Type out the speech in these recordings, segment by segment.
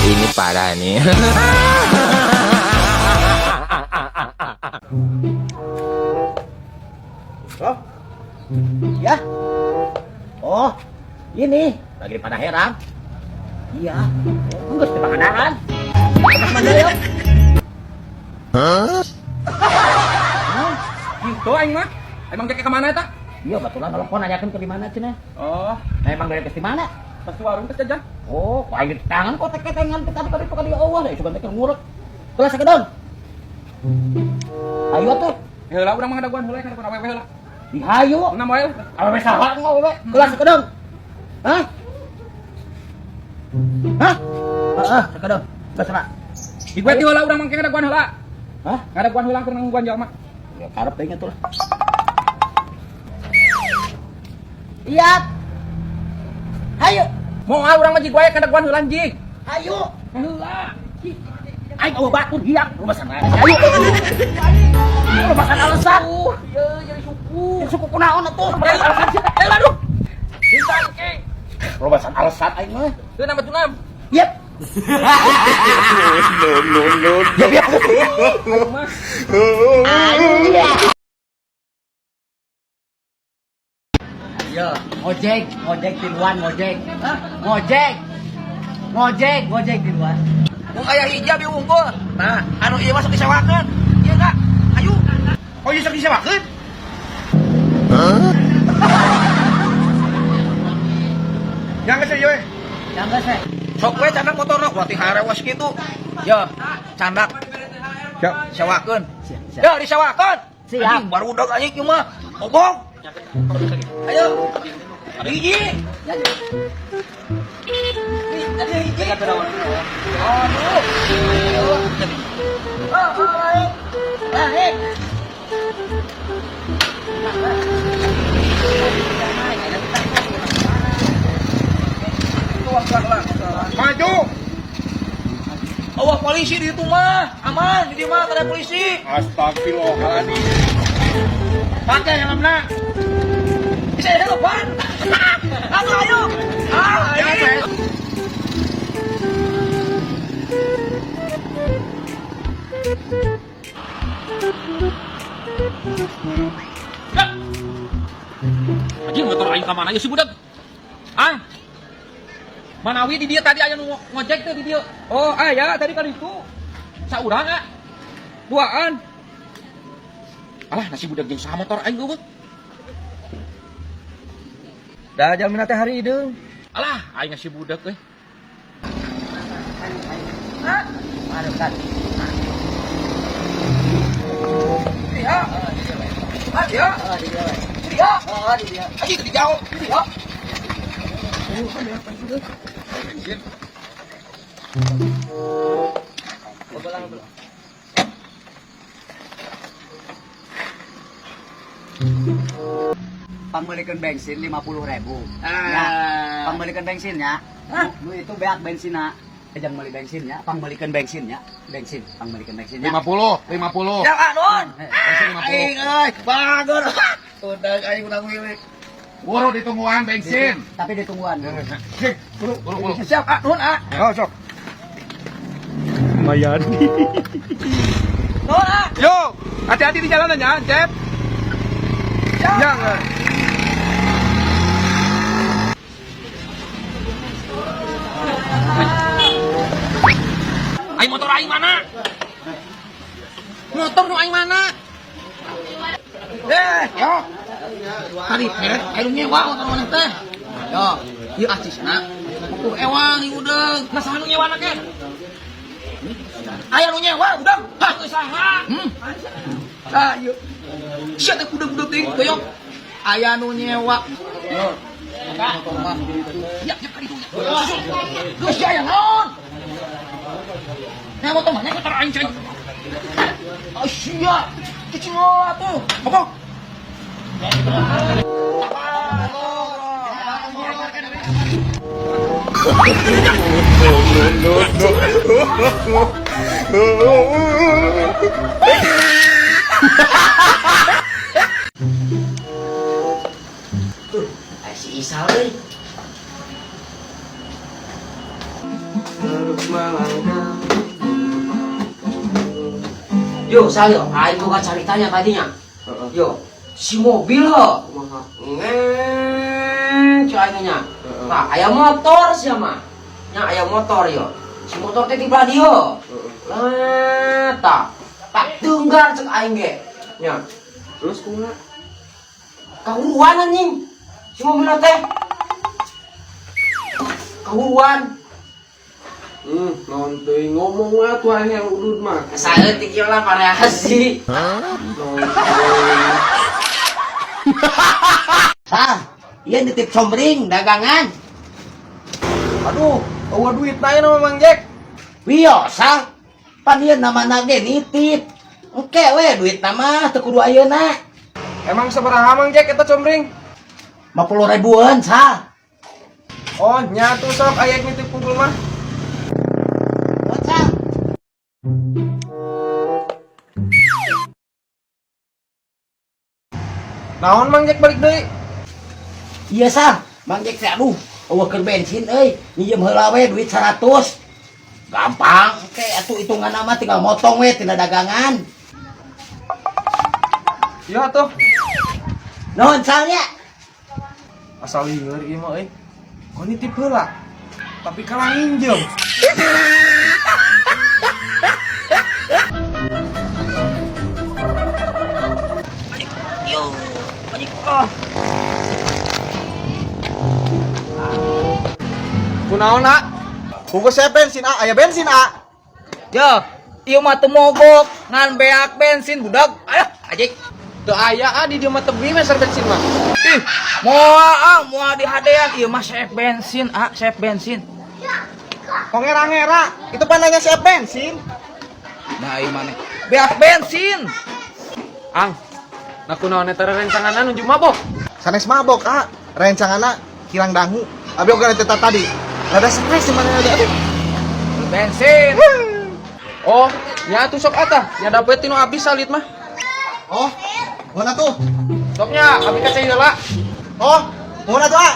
Ini parah nih. Oh. Ya. Oh, ini lagi di Padaherang. Iya. Oh, enggak di Pangandaran. Mana ya? Hah? Gitu aing mah. Emang dek ka mana eta? Iya, baturan telepon nanyakeun ke di mana cenah. Oh, Nah, emang dari ke di mana? pas warung teh jajan. Oh, kok aing di tangan kok teh ketengan teh tadi tadi ka dieu eueuh deh, sugan teh ngurek. Kelas sakedeung. Ayo atuh. Heula urang mah ngadaguan heula ngadaguan awewe heula. Dihayu. Enam wae. Awewe saha awewe? Kelas sakedeung. Hah? Hah? Heeh, sakedeung. Geus lah. Gue ti heula urang mah ngadaguan heula. Hah? Ngadaguan heula keur nungguan jalma. Ya karep teh atuh lah. Iya. Hayu. Moal urang mah jig wae ngadaguan heula jig. Hayu. Heula. Aing eueuh batur hiang rumasan. Hayu. Rumasan alasan. Ieu jadi suku. Suku kunaon atuh? Rumasan alasan sia. Heula aduh. Bisa ke. Rumasan alasan aing mah. Teu nama tunam. Yep. No, no, no, no. Yep, yep. Ayo mah. Yo, ngojek, ngojek tiluan, ngojek. Hah? Ngojek. Ngojek, ngojek tiluan. Mung aya hiji abi unggul. Nah, anu ieu mah sok disewakeun. Ieu enggak? Ayo. Oh, ieu sok disewakeun? Hah? Yang geus ieu we. Yang geus we. Sok we candak motorna berarti harewas kitu. Yo, candak. Siap. Sewakeun. Siap, siap. Yo, disewakeun. Siap. Anjing barudak anjing ieu mah. Obong. Ayo. Hiji. Ada hiji. Aduh. Ah, ah, Baik. Maju. Awas polisi di itu mah, aman di mah ada polisi. Astagfirullahaladzim. Pakai helmna. Bisa ya depan. Ayo ayo. Ah, ayo. Anjing motor aing ka mana ya si budak? Ang. Manawi di dia tadi aya nu ngojek teh di dia. Oh, aya tadi kan itu. Saurang ah. Duaan. Alah, nasi budak jeung saha motor aing eueuh. Dah jalmina teh hari hideung. Alah, aing nasi budak euy. Aduh, kan. Iya. Ah, iya. Oh, di dia we. Iya. Oh, di dia. Anjing di jauh. Iya. Pangmeulikeun bensin 50.000. Ah. Ya, pangmeulikeun bensinnya. Nu itu beak bensinna. Jangan meuli bensinnya, pangmeulikeun bensinnya. Bensin, pangmeulikeun bensinnya. 50, 50. Ya anon. Bensin 50. Aing euy, bagus. Udah aing udah milik. Buru ditungguan bensin. Tapi ditungguan. Buru, buru, buru. Siap ah, nuhun ah. Oh, sok. Lumayan. Nuhun ah. Yo, hati-hati di jalanan ya, Cep. Jangan. Aing motor aing mana? Motor nu aing mana? Eh, yo. Tadi peret aing nyewa motor maneh teh. Yo, ieu acisna. Ukur ewang ieu udeung. Nah, saha nu nyewana ke? Aya nu nyewa udah. Hah, geus saha? Ah, ieu. Sia teh kudeung-kudeung teuing doyok. Aya nu nyewa. Yo. Motor mah. Ya, ya ka ditu. Geus aya naon? Nah, motor mana? Motor aing cai. Oh, sia. Cuci atuh. Apa? No, no, no. Yo, saya aing boga caritanya tadinya. Yo, si mobil ho. Ngeng, cuy aing nya. Nah, aya motor sia mah. Nya aya motor yo. Si motor teh di belah dieu. Lah, tah. Tak tunggar cek aing ge. Nya, Terus kumaha? Kahuruan anjing. Si mobil teh. Kahuruan. Naon teuing ngomong we atuh aing yang udud mah. Saeutik ieu lah variasi. Naon teuing. Sah, iya nitip somring dagangan. Aduh, eueuh duit na mah Mang Jack. Wiyo, sah. Pan ieu namana ge nitip. Engke we duit nama teu kudu ayeuna. Emang sabaraha Mang Jack eta comring? 50 ribuan, sah. Oh, nya tuh sok aya nitip pukul mah. Oh, sah. Naon Mang Jack balik deui? Iya sah, Mang Jack teh aduh, eueuh keur bensin euy, minjem heula we duit 100. Gampang, engke atuh hitungan mah tinggal motong we tina dagangan. Iya atuh. Nuhun salnya. Asal lieur ieu mah euy. Kok nitip heula? Tapi kalah nginjem. Yo, anjing. Ah. Kunaon, A? Bungkus saya bensin, A. Aya bensin, A. Yo, ieu mah teu mogok, ngan beak bensin budak. Ayo, anjing. Teu aya A di dieu mah tebi meser bensin mah. Ih, moal ah, moal dihadean ieu mah sep bensin, ah, sep bensin. Kok ngera-ngera? Itu pandanya siap bensin. Nah, ieu maneh. Beak bensin. Ang, nah kunaon eta rencanganna nuju mabok. Sanes mabok ah, rencanganna hilang dangu. Abi oge teh tadi. Rada stres di mana ada aduh. Bensin. Oh, nya atuh sok atah, nya dapet tinu abis salit mah. Oh, mana tuh? Soknya, abi ka cai heula. Oh, mana tuh ah?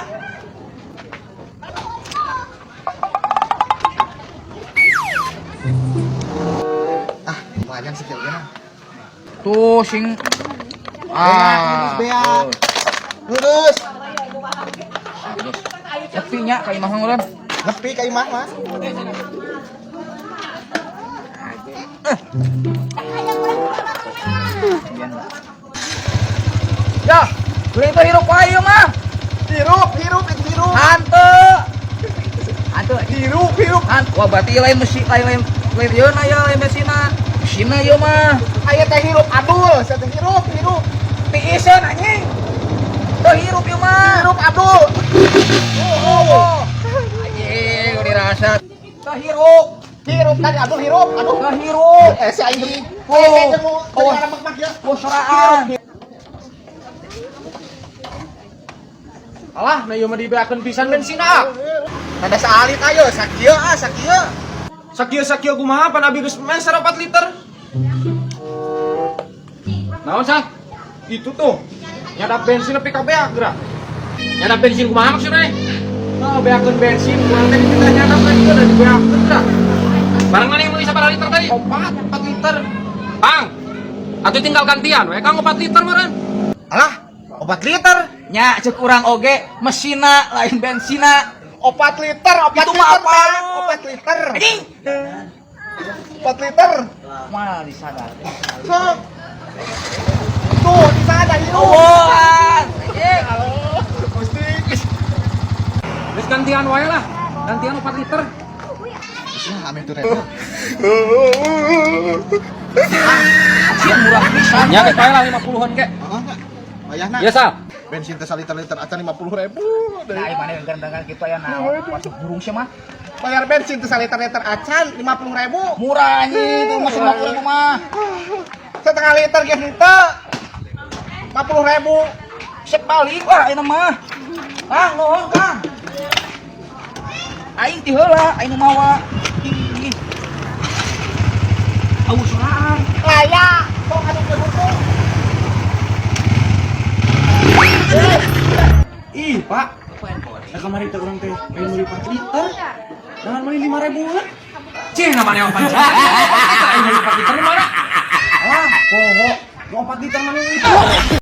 Ah, lumayan sih kira Tuh sing ah, beak. Lurus. Nepi nya ka imah ngeureun. Nepi ka imah mah. Ya, beli itu hirup wae ieu mah. Hirup, hirup, itu hirup. Hanteu. Hanteu. Hirup, hirup. Han, wah berarti lain mesin lain lain lain ieu na ya lain mesinna. Mesinna ieu mah. Aya teh hirup Abdul, saya teh hirup, hirup. Tiiseun anjing. Teu hirup ieu mah. Hirup Abdul. Oh, anjing dirasa. Teu hirup. Hirup tadi Abdul hirup, aduh. Teu hirup. Eh si aing deui. Oh. Eh jeung nu Oh. teu mak ya. Oh, soraan. Alah, nah ieu mah dibeakeun pisan bensin, A. Rada saalit ayo, sakieu ah, sakieu. Sakieu-sakieu kumaha pan abi geus meser 4 liter. Naon sah? Itu tuh. Nyadap bensin nepi ka beak geura. Nyadap bensin kumaha maksudnya? Nah, beakeun bensin kurang teh kita nyadap kan juga udah dibeakeun geura. Barang mana yang beli sabaraha liter tadi? 4, 4 liter. Bang, atuh tinggal gantian we kang 4 liter meureun. Alah, 4 liter. Nya cek urang oge mesinna lain bensinna. 4 liter, 4 Itu mah liter, apa? Bang. 4 liter. Anjing. 4 liter. Mana disadar. Sok. Tuh, di sana hirup. Oh, anjing. Mesti Geus gantian wae lah. Gantian 4 liter. Ya, ame tuh repot. Sia murah pisan. Nya geus bae lah 50-an ke. Heeh, enggak. Wayahna. Iya, Sal. Bensin teh saliter-liter acan 50.000. Nah, ieu mana yang dengan kitu aya naon? Waduh burung sia mah. Bayar bensin teh saliter-liter acan 50.000. Murah anjing itu masih 50.000 mah. Setengah liter ge henteu. 50.000. Sek balik wah ayeuna mah. Kang, nuhun Kang. Aing ti heula, aing nu mawa. Ih. Awu soraan. Layak. Kok anu kudu. Ih, Pak. Nah, kemarin teh urang teh lain meuli 4 liter. Jangan meuli 5 ribuan. Cih, namanya apa? Aing meuli 4 liter di mana? Ah, poho. Nu 4 liter mah nu itu.